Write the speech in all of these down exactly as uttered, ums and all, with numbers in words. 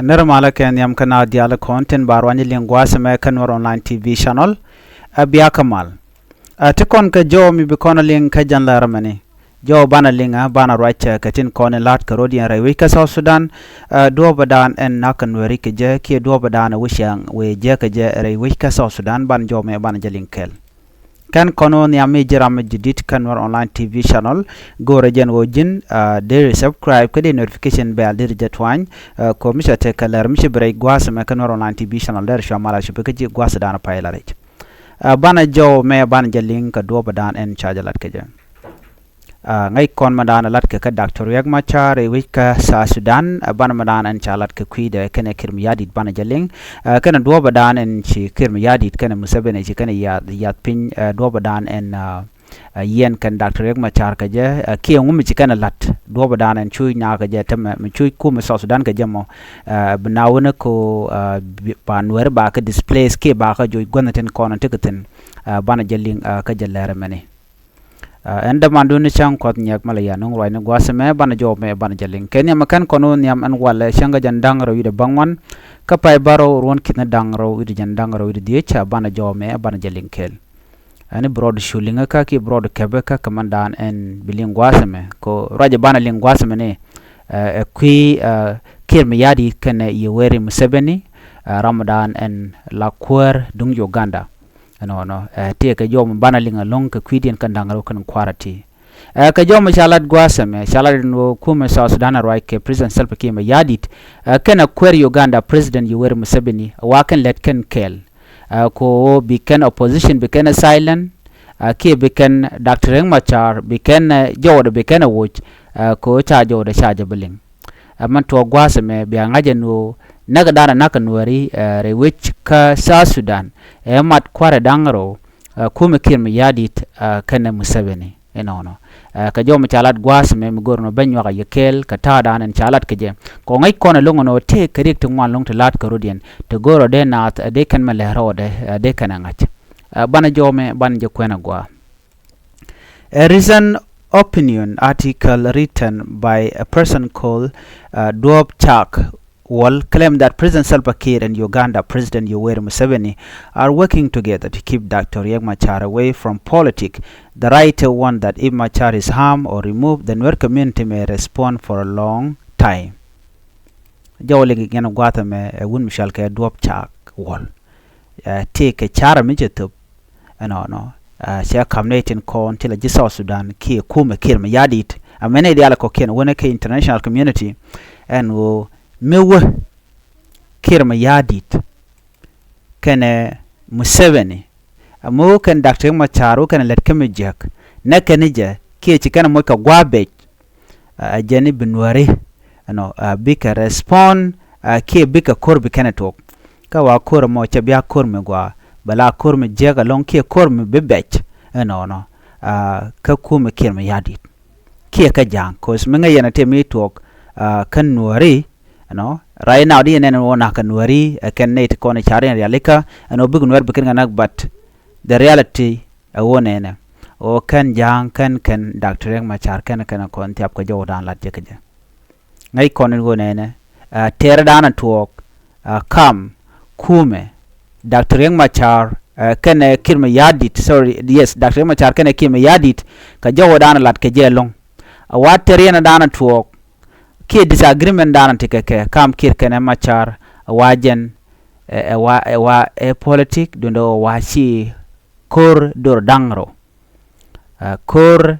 Nir malä kɛ nhiam kä na dial kɔn tin ba ruany liŋ gua̱a̱th mɛ kä Nuɛr Online T V channel. Ɛ bia kä mal. Ɛ ti kɔn kɛ jɔw mi bi kɔn liŋ kä jɛn lɛr mɛni. Jɔw banɛ liŋ ɛ banɛ ruac kɛ tin kɔn in la̱t kɛ rɔ̱diɛn rɛy wec kä South Sudan. Ɛ duɔ̱ɔ̱p ɛ daan ɛn nak kɛ Nuɛri kɛ jɛ kiɛ duɔ̱ɔ̱p ɛ daan ɛ wec ɛŋ wee jɛ kɛ jɛ rɛy wec kä South Sudan banɛ jɔw mɛ banɛ jɛ liŋ kɛɛl. Kɛn kɔn wä nhiam mi ji̱ ram mi ji̱ di̱t kä Nuɛr Online T V channel. Go̱o̱rɛ jɛn ɣöö ji̱n deri subscribe kä dee notification bell deri jɛ tuany. Kɔ mi cɛ tek kɛ lɛr mi ci bi rɛc gua̱a̱th mɛ kä Nuɛr Online T V channel deri cua mal a cupi kä ji̱ gua̱a̱th dan pay la rɛc. Banɛ jɔw mɛ banɛ jɛ liŋ kɛ duɔ̱ɔ̱p dan ɛn ca jɛ lat kɛ jɛ. Ŋäc kɔn mɛ dan lat kɛ kä Doctor Riek Machar ɛ wec kä South Sudan. Banɛ mɛ dan ɛn ca lat kɛ kui̱dɛ kɛnɛ Kiir Mayardit banɛ jɛ liŋ. Kɛnɛ duɔ̱ɔ̱pɛ dan ɛn ci Kiir Mayardit kɛnɛ Museveni ci kɛnɛ yath piny duɔ̱ɔ̱pɛ dan ɛn yiɛn kɛn Doctor Riek Machar kɛ jɛ kiɛ ŋu mi ci kɛnɛ la̱t duɔ̱ɔ̱pɛ dan ɛn cuc na kɛ jɛ tämɛ mi cuc kumɛ South Sudan kɛ jɛ mɔ. Bi na wänä ko ba Nuɛri ba kɛ displace kiɛ ba kɛ joc guänh tin kɔn ti kɛ thi̱n. Banɛ jɛ liŋ kä jɛ lɛr mɛni. Ɛn dämandun ni cäŋ kuɔth nyɛk mɛ la yan nuŋ ruacni gua̱a̱th mɛ banɛ jɔw mɛ banɛ jɛ liŋ kɛ nhiam kɛn kɔn wä nhiam ɛn walɛ cäŋ kä jɛn da̱ŋ rɛw wi̱cdɛ bäŋuan. Kä pay bärɔw ruɔ̱n ki̱n ni da̱ŋ rɛw wi̱cdɛ jɛn da̱ŋ rɛw wi̱cdɛ dhieec banɛ jɔw mɛ banɛ jɛ liŋ kɛɛl. Ɛn i̱ bi rɔɔd cu liŋä kä kiɛ bi rɔɔd kɛpä kä kɛ mɛn daan ɛn bi liŋ gua̱a̱th mɛ kɛ ruacɛ banɛ liŋ gua̱a̱th mɛ ni. Ɛ kui̱ Kiir Mayardit kɛnɛ Yoweri Museveni. Ɛ ram daan ɛn la kuäär duŋ Uganda. Ɛnɔnɔ ɛ tëëkɛ jɔw mi banɛ liŋ ɛlɔ̱ŋ kɛ kui̱diɛn kɛn da̱ŋ rɛw kɛn kua̱r ɛ ti. Ɛ kɛ jɔw mi ca lat gua̱a̱th ɛmɛ ca lat ɛn ɣöö kumɛ South Sudan ɛ ruac kɛ President Salva Kiir Mayardit. Ɛ kɛn ɛ kuɛɛr Uganda President Yoweri Museveni ɛ wa kɛn lɛt kɛn kɛɛl. Ɛ kɛ ɣöö bi kɛn opposition bi kɛn ɛ silent. Ɛ kiɛ bi kɛn Doctor Riek Machar bi kɛn ɛ jɔwdɛ bi kɛn ɛ woc. Ɛ kɛ ɣöö ca jɔwdɛ ca jɛ bi liŋ. Ɛ mɛn tuɔɔk gua̱a̱th ɛmɛ bia ŋa̱c ɛn ɣöö näk dan ɛ nak kɛ Nuɛri ɛ rɛy wec kä South Sudan. Ɛ mat kua̱r ɛ da̱ŋ rɛw ɛ kumɛ Kiir Mayardit ɛ kɛnɛ Museveni. Inɔnɔ ɛ kɛ jɔw mi ca lat gua̱a̱th ɛmɛ mi go̱r nɔ ben nyuak a yɛ kɛɛl kɛ ta̱a̱ dan ɛn ca lat kɛ jɛ. Kɔ ŋäc kɔn ɛlɔ̱ŋ ɛn ɣöö tëëk kɛ riɛk ti ŋuan lɔ̱ŋ ti la̱t kɛ rɔ̱diɛn ti go̱r ɔ dee naath ɛ dee kɛn mɛ lɛr rɔɔdɛ ɛ dee kɛn ɛ ŋa̱c. Ɛ banɛ jɔw mɛ banɛ jɛ kuɛn ɛ gua̱a̱. A recent opinion article written by a person called Duop Chak Wall claimed that President Salva Kiir and Uganda President Yoweri Museveni are working together to keep Doctor Riek Machar away from politics. The writer warned that if Machar is harmed or removed, the Nuer community may respond for a long time. Jɔw liŋ kɛ gua̱a̱th ɛmɛ ɛ wun mi cɔal kɛ Duop Chak Wall. Ɛ tëëkɛ carɛ mi cɛ thöp. Ɛnɔnɔ ɛ cɛ ka̱m nɛy tin kɔn ti la ji̱ South Sudan kiɛ kumɛ Kiir Mayardit. Ɛ mɛn nɛy diaal kɔ̱kiɛn wänɛ kɛ international community. Ɛn ɣöö mi wä Kiir Mayardit kɛnɛ Museveni. Ɛ mi wä kɛn Doctor Riek Machar wä kɛn lät kä mi jiäk nɛ kɛn jɛ kiɛ ci kɛn moc kɛ gua̱a̱ bec. Ɛ jɛn i̱ bi Nuɛri ɛnɔ bikɛ respond kiɛ bikɛ ko̱r bi kɛn ɛ tuɔk. Kä wa ko̱r ɛmɔ cɛ bia ko̱r mi gɔaa bɛ la ko̱r mi jiäk ɛlɔ̱ŋ kiɛ ko̱r mi bi bɛc. Ɛnɔnɔ kä kumɛ Kiir Mayardit kiɛ kä Ja̱a̱ŋ ko̱c mi ŋäc yɛn ɛ tëë mi tuɔk kä Nuɛri. Ɛnɔ right now di yɛn ɛn wä nak kä Nuɛri ɛ kɛn nɛy ti kɔn i̱ car yɛn rialikä ɛnɔ bik Nuɛr bi kɛn kɛ nak but the reality ɛ ɣöö nɛnɛ ɣöö kɛn Ja̱a̱ŋ kɛn kɛn Doctor Riek Machar kɛn kɛn kɔn thiap kɛ jɔwdan lat jɛ kɛ jɛ. Ŋäc kɔn in ɣöö nɛnɛ ɛ tɛɛrɛ daanɛ tuɔɔk ɛ kam kumɛ Doctor Riek Machar ɛ kɛnɛ Kiir Mayardit, sorry, yes, Doctor Riek Machar kɛnɛ Kiir Mayardit kɛ jɔwdan lat kɛ jɛ ɛlɔ̱ŋ. Ɛ wa tɛɛr yɛn daanɛ tuɔɔk kiɛ disagreement daanɛ ti kɛ kɛ kam Kiir kɛnɛ Machar ɛ wa jɛn ɛ wa ɛ wa ɛ politik duundɛ ɣöö wa ci ko̱r dor da̱ŋ rɛw. Ko̱r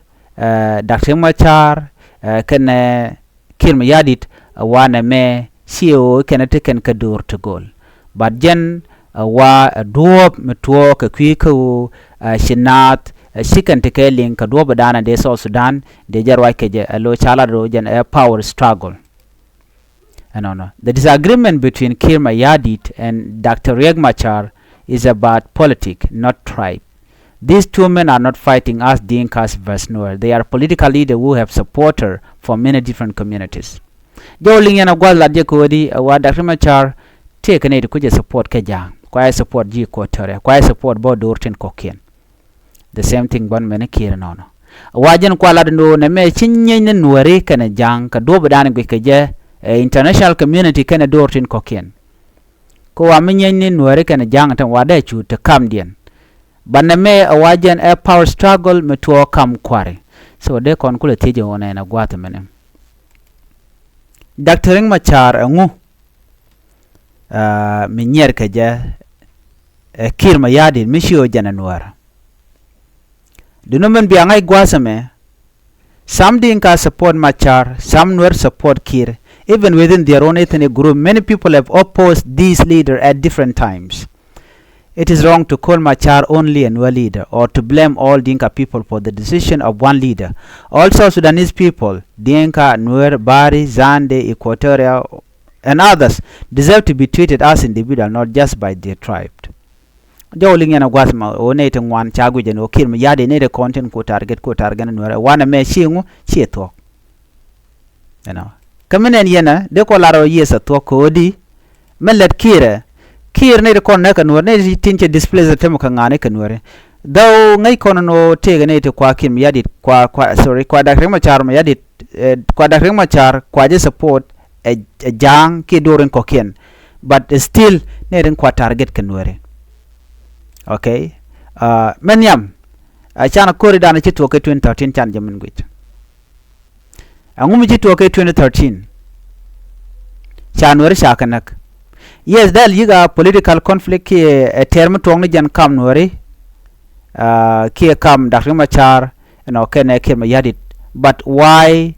Doctor Riek Machar kɛnɛ Kiir Mayardit ɛ wa nɛmɛ ci ɣöö kɛnɛ ti kɛn kɛ dor ti go̱o̱l. But jɛn ɛ wa ɛ duɔ̱ɔ̱p mi tuɔɔk kɛ kui̱ kä ɣöö ci naath ɛ ci kɛn ti kɛ liŋ kɛ duɔ̱ɔ̱p ɛ da̱a̱n ɛ dee South Sudan dee jɛ ruac kɛ jɛ ɛ lo̱ ca lat ɣöö jɛn ɛ power struggle. Ɛnɔnɔ the disagreement between Kiir Mayardit and Doctor Riek Machar is about politics, not tribe. These two men are not fighting as Dinkas versus Nuer. They are political leaders who have supporters from many different communities. Jɔw liŋ yɛn a gua̱th lat jɛ ko̱di ɛ wa Doctor Machar tëëkɛ nɛy ti kucɛ support kɛ Ja̱a̱ŋ kua yɛ support ji̱ Equatoria kua yɛ support bä do̱r tin kɔ̱kiɛn. The same thing bän mɛni Kiir nɔnɔ. Wa jɛn kua lat ni ɣöö nɛmɛ ci nyieny ni Nuɛri kɛnɛ Ja̱a̱ŋ kɛ duɔ̱ɔ̱p dan guic kɛ jɛ ɛ international community kɛnɛ do̱r tin kɔ̱kiɛn. Kä wa mi nyieeny ni Nuääri kɛnɛ Ja̱a̱ŋ tɛm wa dee cu te kamdiɛn. Banɛ mɛ ɛ wa jɛn ɛ power struggle mi tuɔɔk kam kua̱ri. So dee kɔn kulɛ thiec ɛ ɣöö nɛn ɛ gua̱a̱th ɛmɛnɛ. Doctor Riek Machar ɛŋu, ah, mi nyiɛr kɛ jɛ ɛ Kiir Mayardit mi ci ɣöö jɛn ɛ Nuäär? Duŋni min bia ŋa̱c gua̱a̱th ɛmɛ, some Dinka support Machar, some Nuer support Kiir. Even within their own ethnic group, many people have opposed these leaders at different times. It is wrong to call Machar only a Nuer leader or to blame all Dinka people for the decision of one leader. All South Sudanese people, Dinka, Nuer, Bari, Zande, Equatoria, and others, deserve to be treated as individuals, not just by their tribe. Jɔw liŋ yɛn a gua̱th ma ɣöö nɛy ti ŋuan ca guic ɛn ɣöö Kiir Mayardit nɛy ti kɔn tin ku target, ku target ni Nuɛr ɛ wanɛ mɛ ci ŋu ci thuɔ̱k. You know. Kä mi nɛn yɛn ɛ dee kɔ lar ɣöö yes a thuɔ̱k kɛ ɣöö di mi lät Kiir ɛ. Kiir nɛy ti kɔn nɛ kɛ Nuɛr, nɛy ti tin cɛ displace tɛm kɛ ŋa̱a̱n i̱ kɛ Nuɛr. Dhɔw ŋäc kɔn ɛn ɣöö tëëkɛ nɛy ti kua Kiir Mayardit, kua, kua, sorry, kua Dak Riek Machar Mayardit, eh, kua Dak Riek Machar kua jɛ support ɛ, ɛ Ja̱a̱ŋ kiɛ do̱r in kɔ̱kiɛn. But still nɛy tin kua target kɛ Nuɛri. Okay. Ah, mɛ nhiam, ah, can a ko̱ri dan a ci tuɔk kɛ twenty thirteen can jɛ min guic. Ɛŋu mi ci tuɔk kɛ twenty thirteen? Ca Nuɛri ca kɛ näk. Yes, dal yik a political conflict kiɛ ɛ tɛr mi tuɔk ni jɛn kam Nuɛri, ah, kiɛ kam Dak Riek Machar, you know, kɛnɛ Kiir Mayardit. But why,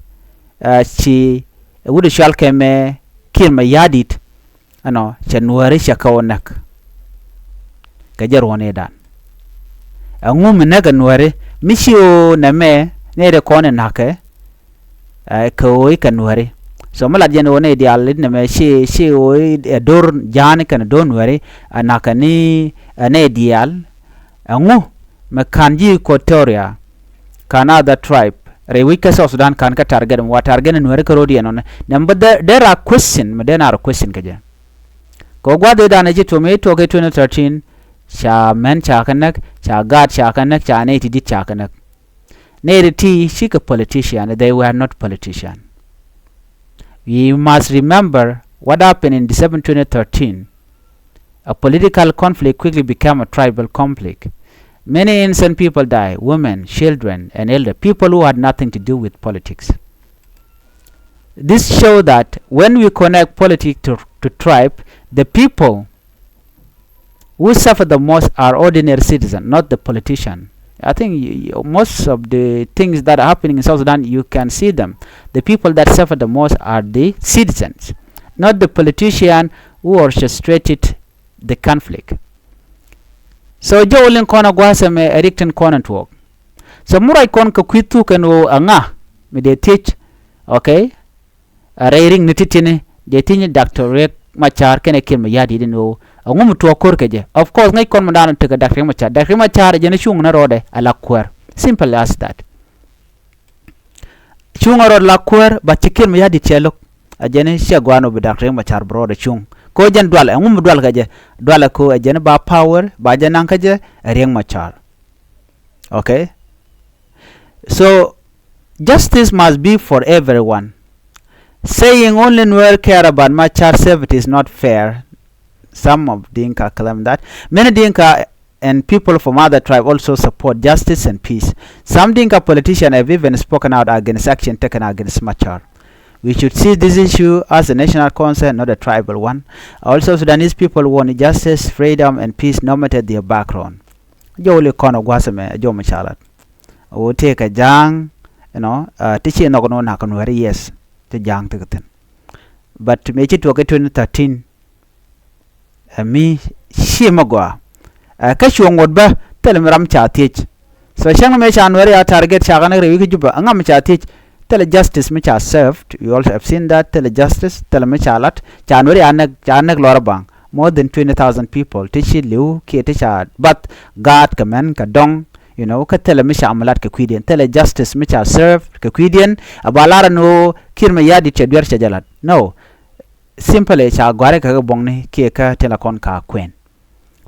ah, ci ɛ wut ɛ cual kɛ mɛ Kiir Mayardit, ɛnɔ, cɛ Nuɛri cɛ kɛ wä näk kɛ jɛ ruɔ̱n i̱dan. Ɛŋu mi näk ɛ Nuɛri mi ci ɣöö nɛmɛ nɛy ti kɔn in na̱kɛ, eh, kɛ ɣöö i̱ kɛ Nuɛri. So mi lat jɛn ɣöö nɛy diaal i̱ nɛmɛ ci, ci ɣöö i̱ ɛ do̱r Ja̱a̱ŋ kɛnɛ do̱r Nuɛri ɛ na̱kɛ ni, eh, nɛy diaal. Ɛŋu mi ka̱n ji̱ Equatoria, ka̱n other tribe, rɛy wec kä South Sudan ka̱n kä target mi wa target ni Nuɛri kä ro̱d yɛn ɔnɛ. Nɛm bä there, there are question, mi there are question kä jɛ. Kɛ gua̱th i̱ dan ɛ ji̱ tuɔm i̱ tuɔk i̱ twenty thirteen, ca mɛn ca kɛ näk, ca gaat ca kɛ näk, ca nɛy ti di̱t ca kɛ näk. Nɛy ti ti cikɛ politician, they were not politician. We must remember what happened in December twenty thirteen. A political conflict quickly became a tribal conflict. Many innocent people die, women, children, and elder, people who had nothing to do with politics. This show that when we connect politics to, to tribe, the people who suffer the most are ordinary citizens, not the politician. I think y- y- most of the things that are happening in South Sudan, you can see them. The people that suffer the most are the citizens, not the politician who orchestrated the conflict. So jɔw liŋ kɔn a gua̱a̱th ɛmɛ ɛ rik tin kɔn in tuɔɔk. So mi ruac kɔn kɛ kui̱ thuk ɛn ɣöö aŋa mi dee thiec, okay? A rɛy riŋ ni ti tini dee thiec ni Doctor Riek Machar kɛnɛ Kiir Mayardit ɛn ɣöö aŋu mi tuɔɔk ko̱r kɛ jɛ. Of course ŋäc kɔn mi da̱a̱n tekɛ Doctor Riek Machar. Doctor Riek Machar ɛ jɛn cuŋ ni rɔɔdɛ a la kuäär. Simple as that. Cuŋ a rɔɔd la kuäär, but ci Kiir Mayardit cɛ lo̱k. A jɛn cɛ gua̱a̱n ɔ bi Doctor Riek Machar bi rɔɔdɛ cuŋ. Kɛ ɣöö jɛn dual, ɛŋu mi dual kɛ jɛ? Dual ɛ kɛ ɣöö ɛ jɛn ba power ba jɛ naŋ kä jɛ ɛ Riek Machar. Okay? So, justice must be for everyone. Saying only Nuer care about Machar safety is not fair. Some of Dinka claim that. Many Dinka and people from other tribe also support justice and peace. Some Dinka politicians have even spoken out against action taken against Machar. We should see this issue as a national concern, not a tribal one. Also, Sudanese people want justice, freedom, and peace, no matter their background. Jɔw li kɔn a gua̱a̱th ɛmɛ, jɔw mi ca lat. Ɣöö tëëkɛ Ja̱a̱ŋ, you know, uh, ti ci nhɔk ni wä na̱k kɛ Nuɛri, yes, ti Ja̱a̱ŋ ti kɛ thi̱n. But mëë ci tuɔk kɛ twenty thirteen, ɛ mi ci mi gɔaa. Ɛ kä cuɔ̱ŋ ŋot bä thilɛ mi ram ca thiec. So cäŋ mëë ca Nuɛri a target ca kɛ näk rɛy wi̱i̱ kä Juba, ɛŋa mi ca thiec? Thilɛ justice mi ca served. You also have seen that. Thilɛ justice, thilɛ mi ca lat. Ca Nuɛri a näk, ca näk lɔr a baŋ more than twenty thousand people ti ci li̱w kiɛ ti ca bath gaat kɛ mɛn kɛ dɔŋ. You know, kä thilɛ mi ca mi lat kɛ kui̱diɛn. Thilɛ justice mi ca served kɛ kui̱diɛn. A ba lar ɛn ɣöö Kiir Mayardit cɛ duer cɛ jɛ lat. No. Simply ca gɔ̱a̱rɛ kɛ kɛ buɔ̱ŋni kiɛ kä tin la kɔn ka kuɛn.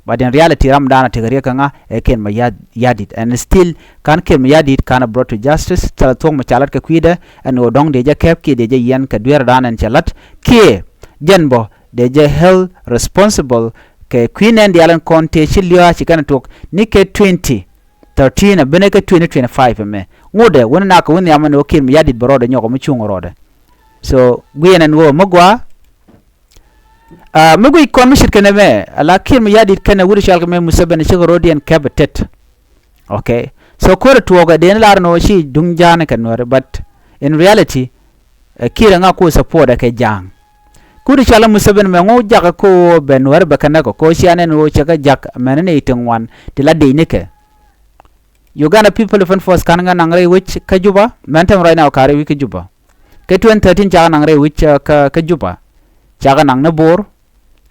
But in reality, ram dan a tekɛ riek kɛ ŋa, ɛ Kiir Mayardit. And still, kan Kiir Mayardit kan a brought to justice, thilɛ thuɔ̱k mi ca lat kɛ kui̱dɛ, ɛn ɣöö dɔ̱ŋ dee jɛ kɛp kiɛ dee jɛ yiɛn kɛ dueer dan ɛn cɛ lat, kiɛ jɛn bä dee jɛ held responsible kɛ kui̱ nɛn diaal ɛn kɔn tëë ci liɔ̱a̱ ci kɛn a tuɔk ni kɛ twenty thirteen a ben ɛ kɛ twenty twenty-five ɛmɛ. Ŋotdɛ, wänɛ nak kɛ wä nhiam ɛn ɣöö Kiir Mayardit bɛ rɔɔdɛ nyɔk ɛ mi cuŋ rɔɔdɛ. So, guiɛn ɛn ɣöö mi gɔaa, Ah, mi guic kɔn mi ce̱tkɛ nɛmɛ, ala Kiir Mayardit kɛnɛ wut cɔal kɛ mɛ Museveni cikɛ rɔ̱diɛn kɛp tet. Okay. So ko̱r tuɔɔkɛ dee ni lar ni ɣöö ci duŋ ja̱a̱n kɛ Nuääri, but in reality, eh, Kiir ɛŋa ku support ɛ kɛ ja̱a̱ŋ. Kut cɔal Museveni mɛ ŋu jakä ko bɛ Nuääri bɛ kɛ näk kɔ, ko cia nɛn ɣöö cɛ kɛ jak mɛn ni ti ŋuan ti la dec ni kɛ. Uganda People Defense Force kan ŋa naŋ rɛy wec kä Juba, mɛn tɛm right now ka rɛy wec kä Juba. Kɛ twenty thirteen cakɛ naŋ rɛy wec, uh, kä, kä Juba. Cakɛ naŋ ni Bor,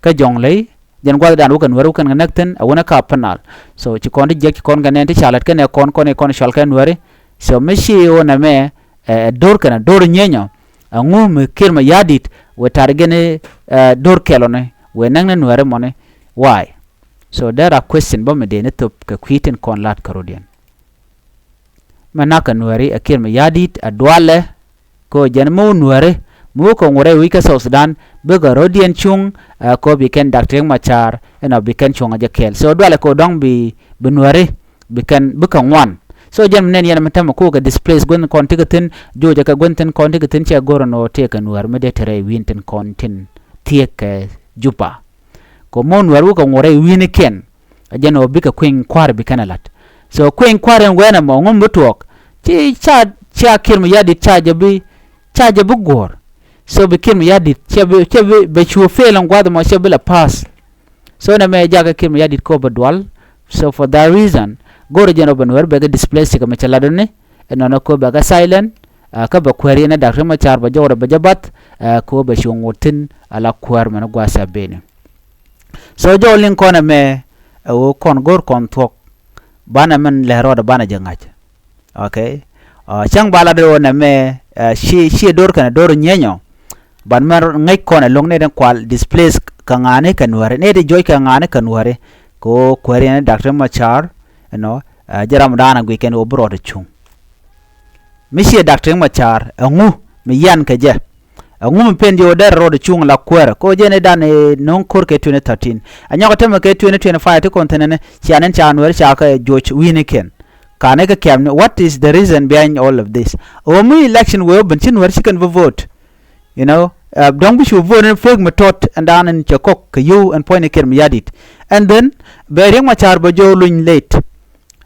kä Jɔŋley, jɛn gua̱thdan wä kɛ Nuääri wä kɛn kɛ näk thi̱n, a wänɛ ka Upper Nile. So ci kɔn ti jiäk ci kɔn kɛ nɛn ti ca lät kɛnɛ kɔn, kɔn, kɔn cɔal kɛ Nuääri. So mi ci wä nɛmɛ, ɛ, ɛ do̱r kɛnɛ, do̱r nyieenyɔ. Ɛŋu mi Kiir Mayardit wëë tar gɛn, ɛ, do̱r kɛl ɔni, wëë näk ni Nuääri mɔni. Why? So there are question bä mi dee ni thop kɛ kui̱ tin kɔn lat kɛ rɔ̱diɛn. Mɛ nak kɛ Nuääri ɛ Kiir Mayardit ɛ dualɛ, kɛ ɣöö jɛn mi wä Nuääri, mi wä kɛ ŋuɔrɛ wi̱c kä South Sudan, bikɛ rɔ̱diɛn cuŋ, ɛ, kɛ ɣöö bi kɛn Dak Riek Machar, ɛnɔ bi kɛn cuŋ ɛ jɛ kɛɛl. So dualɛ kɛ ɣöö dɔ̱ŋ bi, bi Nuääri, bi kɛn, bikɛ ŋuan. So jɛn mi nɛn yɛn mi tämɛ kɛ ɣöö kɛ displace gua̱n kɔn ti kɛ thi̱n, jo̱o̱cɛ kɛ gua̱n thi̱n kɔn ti kɛ thi̱n, cɛ go̱r ɛn ɣöö tëë kɛ Nuäär mi dee te rɛy wi̱i̱n tin kɔn tin thiek kɛ Juba. Kɛ mɔ Nuäär wä kɛ ŋuɔrɛ wi̱i̱nikiɛn. A jɛn ɔ bikɛ kui̱ny kua̱r bi kɛn a la̱t. So kui̱ny kua̱r in wɛn ɛmɔ ŋum bi tuɔɔk. Ci ca, ca Kiir Mayardit ca jɛ bi, ca jɛ bi guɔ̱ɔ̱r. So bi Kiir Mayardit cɛ bi, cɛ bi, bɛ cu fail in gua̱th ɛmɔ cɛ bi la pass. So nɛmɛ jakä Kiir Mayardit kɔ bɛ dual. So for that reason, go̱rɛ jɛn ɔ bɛ Nuäär bɛ kɛ displace kɛ mɛ cɛ latduni. Ɛnɔnɔ kɔ bɛ kɛ silent. Ɛ, kä bɛ kuäär yɛn ɛ Dak Riek Machar bɛ jɔwdɛ bɛ jɛ bath, ɛ, kɛ ɣöö bɛ cu ŋot thi̱n ala kuäär mɛn gua̱a̱th ca beni. So jɔw liŋ kɔn ɛmɛ, ɛ, ɣöö kɔn go̱r kɔn thuɔ̱k, banɛ mɛn lɛr rɔɔdɛ banɛ jɛ ŋa̱c. Okay. Ɛ, cäŋ ba lat ɣöö nɛmɛ, ɛ, ci, ci do̱r kɛnɛ do̱r nyieenyɔ. Ban mɛn ŋäc kɔn ɛ lo̱ŋ nɛy tin kual displace kɛ ŋa̱a̱ni kɛ Nuääri. Nɛy tin juɔc kɛ ŋa̱a̱ni kɛ Nuääri. Kɛ ɣöö kuäär yɛn ɛ Dak Riek Machar, you know, ɛ, jɛ ram dan a guic kɛn ɣöö bi rɔɔdɛ cuŋ. Mi ciɛ Dak Riek Machar, ɛŋu mi yian kɛ jɛ? Ɛŋu mi pen jɛ ɣöö derɛ rɔɔdɛ cuŋ la kuäärä? Kɛ ɣöö jɛn ɛ dan ɛ no̱o̱ŋ ko̱r kɛ twenty thirteen. Ɛ nyɔkɛ tämɛ kɛ twenty twenty-five ti kɔn thi̱n ɛnɛ, cia nɛn ca Nuäär ca kɛ joc wi̱i̱nikiɛn. Kanɛ kɛ kɛmni, what is the reason behind all of this? Ɣöö mi election wee open ci Nuäär ci kɛn bi vote. You know, ɛ, dɔ̱ŋ bi cu vote ni fek mi tɔt ɛn dan ɛn cɛ kɔk kɛ yio̱w ɛn puɔ̱nyni Kiir Mayardit. And then, bɛ Riek Machar bɛ jɔw luny late.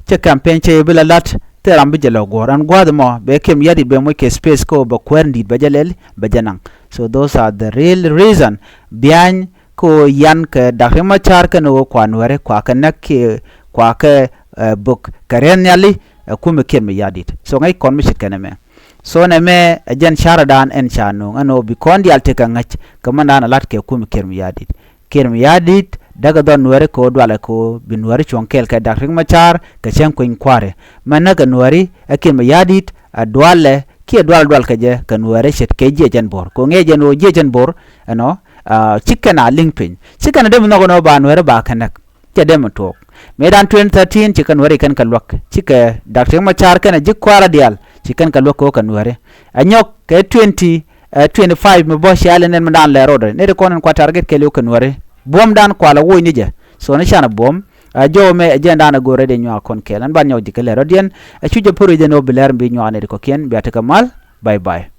Cɛ campaign cɛ bi la lat, thil ram bi jɛ lɔ guɔ̱ɔ̱r. Ɛn gua̱a̱th ɛmɔ, bɛ Kiir Mayardit bɛ moc kɛ space kä bɛ kuäär in di̱i̱t bɛ jɛ lɛl, bɛ jɛ naŋ. So those are the real reason behind kä ɣöö yian kɛ Dak Riek Machar kɛnɛ ɣöö kua Nuääri, kua kɛ näk kiɛ kua kɛ, ɛ, bök kɛ riɛn nhiali, ɛ, kumɛ Kiir Mayardit. So ŋäc kɔn mi ce̱tkɛ nɛmɛ. So nɛmɛ ɛ jɛn ca̱rdan ɛn ca nööŋ ɛn ɣöö bi kɔn diaal tekɛ ŋäc kɛ mɛn dan a lat kɛ kumɛ Kiir Mayardit. Kiir Mayardit däkɛ dhɔn Nuääri kɛ ɣöö dualɛ kɛ ɣöö bi Nuääri cuɔ̱ŋ kɛɛl kɛ Dak Riek Machar kɛ cäŋ kui̱ny kua̱ri. Mɛn näkɛ Nuääri ɛ Kiir Mayardit a dualɛ kiɛ dual dual kɛ jɛ kɛ Nuääri ce̱tkɛ jiɛc ɛn Bor. Kɛ ɣöö ŋäc jɛn ɣöö jiɛc ɛn Bor ɛnɔ, ɛ, ci kɛn a liŋ piny. Ci kɛn a dee mi nhɔk ɛn ɣöö ba Nuääri ba kɛ näk. Cɛ dee mi tuɔɔk. Mëë dan twenty thirteen ci kɛn Nuääri kɛn kɛ luäk. Cikɛ Dak Riek Machar kɛnɛ ji̱ kua̱rä diaal ci kɛn kɛ luäk kɛ ɣöö kɛ Nuääri. Ɛ nyɔk kɛ twenty, ɛ, twenty-five mi bä ciali nɛn mi dan lɛr rɔɔdɛ. Nɛy ti kɔn in kua target kɛɛliw kɛ Nuääri. Buɔ̱mdan kua lɛ woc ni jɛ. So ni canɛ buɔ̱m. Ɛ jɔw mɛ ɛ jɛn dan ɛ go̱o̱rɛ dee nyuak kɔn kɛɛl. Ɛn ban nyɔk ji̱ kɛ lɛr rɔɔdiɛn. Ɛ cu jɛ pär wi̱c ɛn ɣöö bi lɛr mi bi nyuak nɛy ti kɔ̱kiɛn. Bia tekɛ mal. Bye bye.